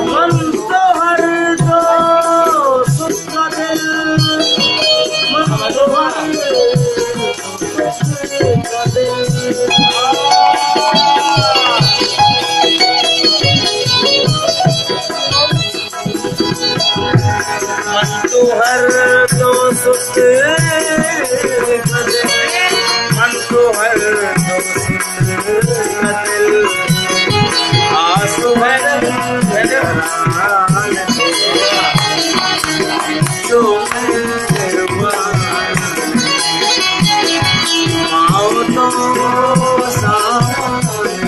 من تو ہر دو سست دل، من تو ہر دو سست دل۔ من تو ہر دو سست دل، من تو ہر دو سست دل، آسو ہے جو مہربان، آؤ تو سامنے۔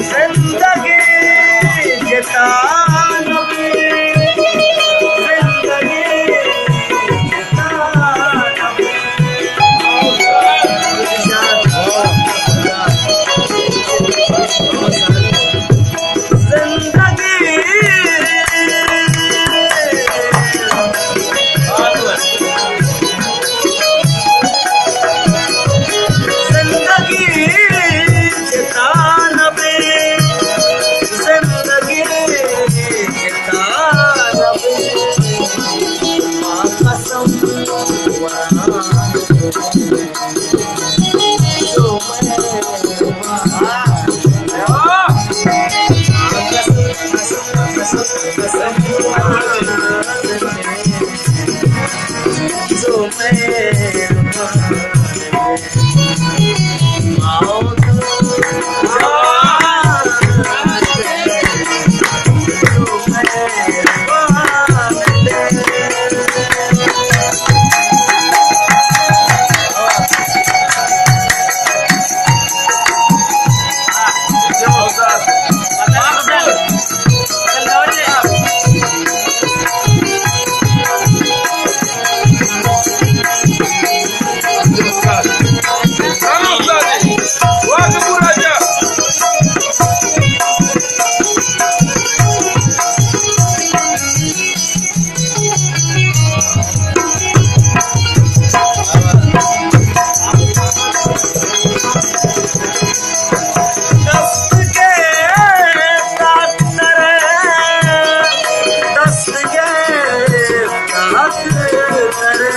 زندگی جتا نبی، زندگی جتا نبی۔ زندگی زندگی جتا نبی، زندگی جتا نبی۔ ما قسم وران دست گرفت ترے، دست گرفت ترے۔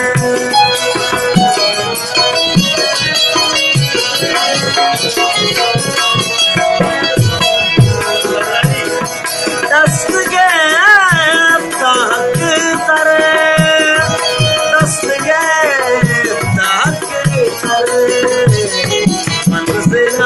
دست گرفت حق ترے، دست گرفت حق ترے۔ منزل